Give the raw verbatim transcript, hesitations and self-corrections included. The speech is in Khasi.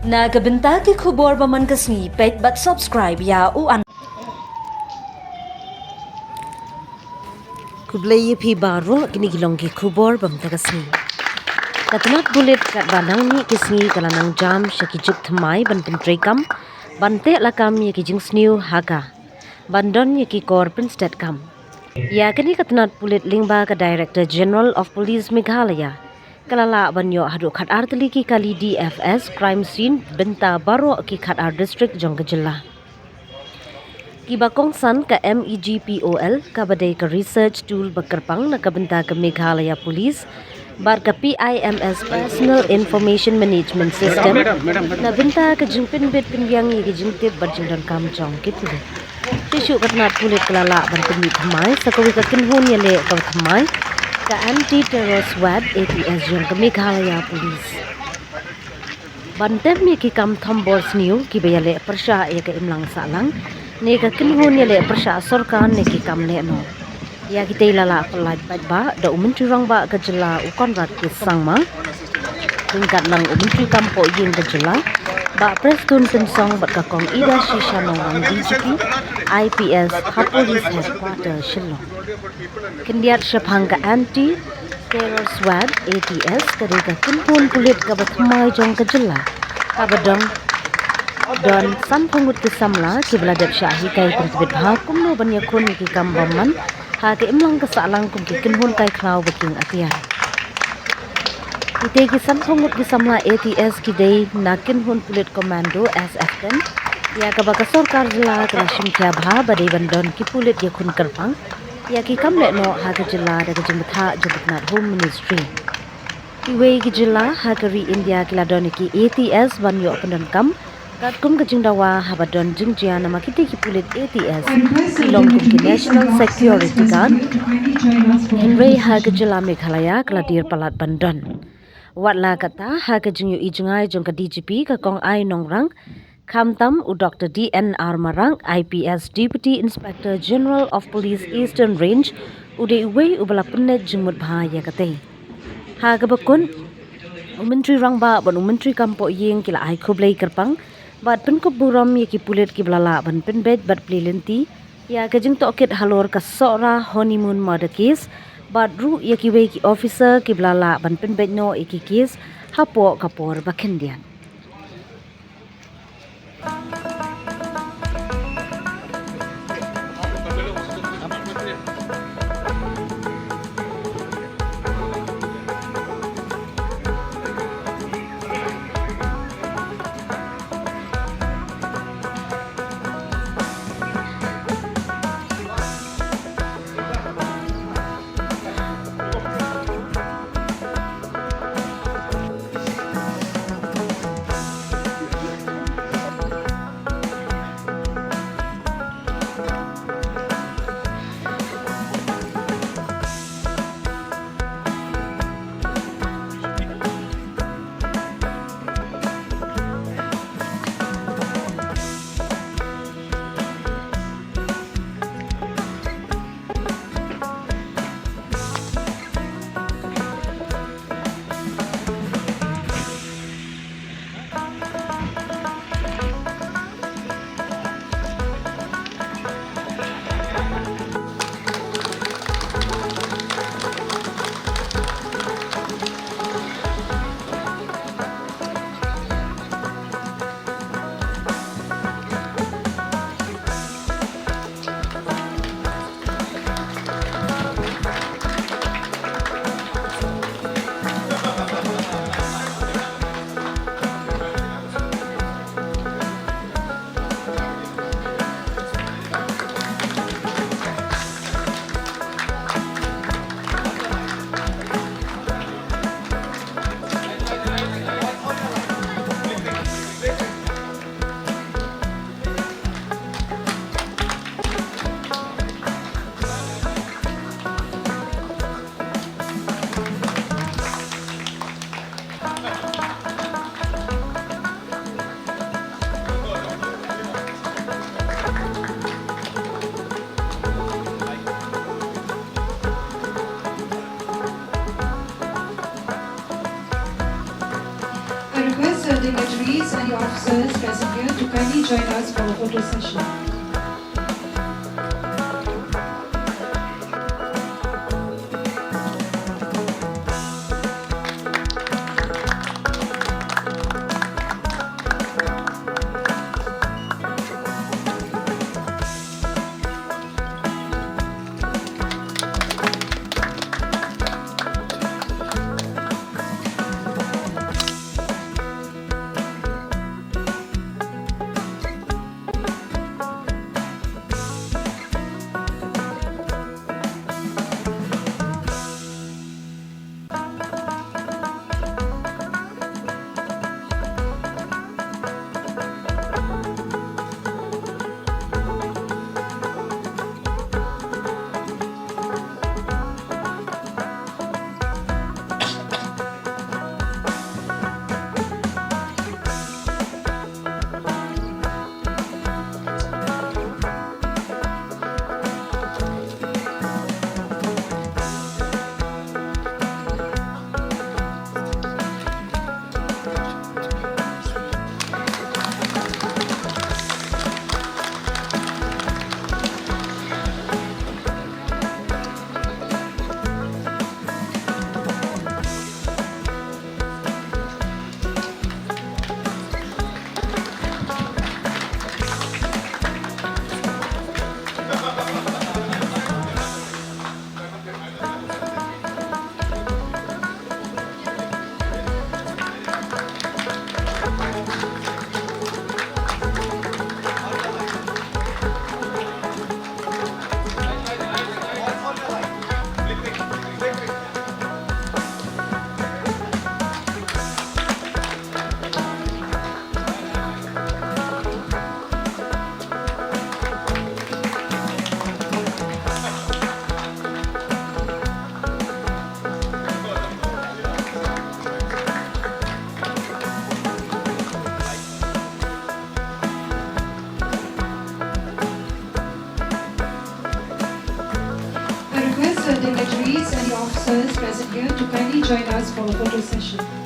Na ka bynta ki khubor ba man ka sngi, peit bad subscribe ïa u an. Khublei ïa phi baroh, kine ki long ki khubor ba man ka sngi. Ka tnat pulit katba nang mih ki sngi ka la nang jam sha ki juk thymmai ban pyntreikam, ban teh lakam ïa ki jingsniew ha ka ban don ïa ki kor pynstet kam. Ïa kane ka tnat pulit lyngba ka Director General of Police Meghalaya ka la lah ban ïoh haduh khatar tylli ki kali D F S crime scene bynta baroh ki khatar district jong ka jylla. Kiba kongsan ka MEGPOL kaba dei ka research tool ba kyrpang na ka bynta ka Meghalaya Police bad ka PIMS Personal Information Management System na bynta ka jingpynbit pynbiang ïa ki jingtip bad jingdonkam jong ki pulit. Shisha ka tnat pulit ka la lah ban pynmih thymmai sa kawei ka kynhun ïaleh kaba thymmai, ka Anti Terror Squad, ATS, jong ka Meghalaya Police. Ban tem ïa ki kam thombor sniew kiba ïaleh pyrshah ïa ka imlang sahlang ne ka kynhun ïaleh pyrshah sorkar ne ki kam lehnoh. Ïa kitei la lah pyllait paidbah da u Myntri Rangbah ka jylla u Conrad K Sangma, ryngkat lang u Myntri Kam Pohïing ka jylla Bah Prestone Tynsong bad ka Kong Idashi Shanawang, DGP IPS ha Police Headquarter Shillong. Khyndiat shaphang ka Anti Terror Squad, ATS, ka dei ka kynhun pulit kaba thymmai jong ka jylla kaba don, don sanphew ngut ki samla kiba la dep shah hikai pyntbit bha kumno ban ïakhun ïa ki kam bymman ha ka imlang ka sahlang kum ki kynhun kai khlaw ba kieng atiar. Kitei ki sanphew ngut ki samla ATS ki dei na kynhun pulit Commando, S F ten, ïa kaba ka sorkar jylla ka la shim khia bha ba dei ban don ki pulit ïakhun kyrpang ïa ki kam lehnoh ha ka jylla da ka jingbthah jong ka tnat Home Ministry. Kiwei ki jylla ha ka ri India ki la don ïa ki ATS ban ïoh pyndonkam katkum ka jingdawa haba don jingjia namar kitei ki pulit ATS ki long kum ki National Security Guard. Hynrei ha ka jylla Meghalaya ka la dier palat ban don. Wat la katta, ha ka jingïohi jngai jong ka DGP ka Kong I Nongrang, khamtam u Doctor D N R Marak, IPS Deputy Inspector General of Police Eastern Range, u dei uwei uba la pynneh jingmut bha ïa katei. Ha kaba kut, u Myntri Rangbah bad u Myntri Kam Pohïing ki la ai khublei kyrpang bad pynkup burom ïa ki pulit kiba la lah ban pynbeit bad plie lynti ïa ka jingtohkit halor ka Sohra honeymoon murder case, bad ruh ïa kiwei ki officer kiba la lah ban pynbeit noh ïa ki case hapoh ka por ba khyndiat. Dignitaries and the officers present here to kindly join us for a photo session. I request the dignitaries and the officers present here to kindly join us for a photo session.